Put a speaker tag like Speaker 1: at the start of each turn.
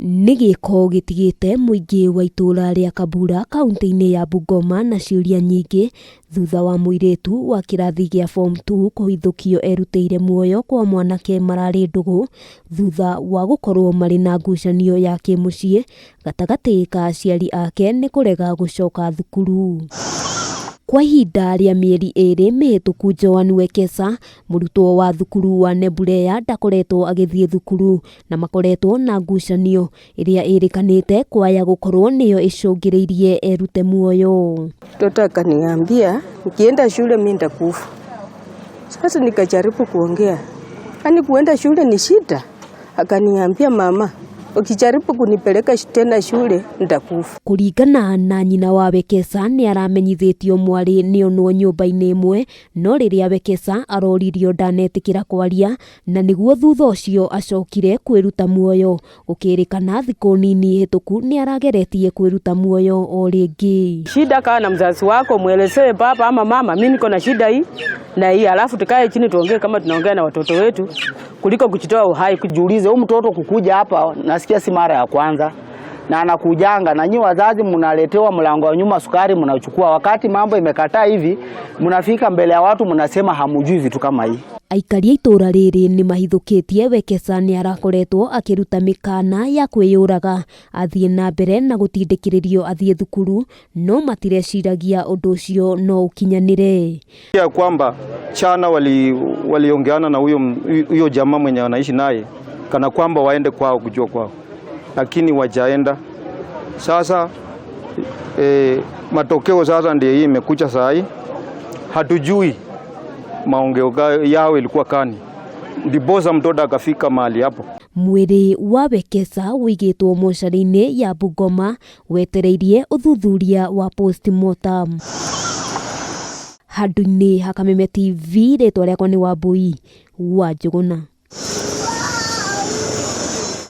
Speaker 1: Nĩ gĩko gĩtigĩte mũingĩ wa itũũra rĩa Kabura kaunti-inĩ ya Bungoma na ciũria nyingĩ thutha wa mũirĩtu wa kĩrathi gĩa form 2 kũhithũkio erutĩire muoyo kwa mwanake mararĩ ndũgũ thutha wa gũkorwo marĩ na ngucanio ya kĩmũciĩ gatagatĩ ka aciari ake nĩ kũrega gũcoka thukuru. Kwa ihinda rĩa mĩeri ĩrĩ mĩhĩtũku Joan Wekesa, mũrutwo wa thukuru wa Nebuleya ndakoretwo agĩthiĩ thukuru na makoretwo na ngucanio ĩrĩa ĩrĩkanĩte kwaya gũkorwo nĩyo ĩcũngĩrĩirie erute muoyo.
Speaker 2: Mtoto akaniambia nikienda shule mimi nitakufa. Sasa nikajaribu kuongea, yaani kuenda shule ni shida. Akaniambia mama, ukijaribu kunipeleka tena shule nitakufa.
Speaker 1: Kũringana na nyina wa Wekesa nĩ aramenyithĩtio mwarĩ nĩonwo nyũmba-inĩ ĩmwe no rĩrĩa Wekesa aroririo ndanetĩkĩra kwaria na nĩguo thutha ũcio acokire kwĩruta muoyo gũkĩrĩkana thikũ nini hĩtũku nĩ arageretie kwĩruta muoyo o rĩngĩ.
Speaker 3: Shida kaa na mzazi wako, mwelezee baba ama mama, mimi niko na shida hii na hii, alafu tukae chini tuongee kama tunaongea na watoto wetu kuliko kujitoa uhai.
Speaker 4: Jiulize, huyu mtoto kukuja hapa nasikia si mara ya kwanza na anakujanga na nyi wazazi mnaletewa mlango wa nyuma sukari mnachukua, wakati mambo imekataa hivi, mnafika mbele ya watu mnasema hamujui vitu kama hii.
Speaker 1: Aikari a itũũra rĩrĩ nĩ mahithũkĩtie Wekesa nĩ arakoretwo akĩruta mĩkana ya kwĩyũraga athiĩ na mbere na gũtindĩkĩrĩrio athiĩ thukuru no matireciragia ũndũ ũcio no ũkinyanĩre.
Speaker 5: Ya kwamba chana waliongeana na huyo jamaa mwenye wanaishi naye kana kwamba waende kwao kujua kwao, lakini wajaenda. Sasa matokeo sasa ndiyo hii imekuja saa hii, hatujui maongeo yao ilikuwa kani, ndiposa mtoto akafika mahali hapo.
Speaker 1: Mwĩrĩ wa Wekesa ũigĩtwo mocarĩ-inĩ ya Bungoma wetereirie ũthuthuria wa postmortem. Handũ-inĩ ha Kameme TV rĩtwa rĩakwa nĩ Wambui wa Njũgũna.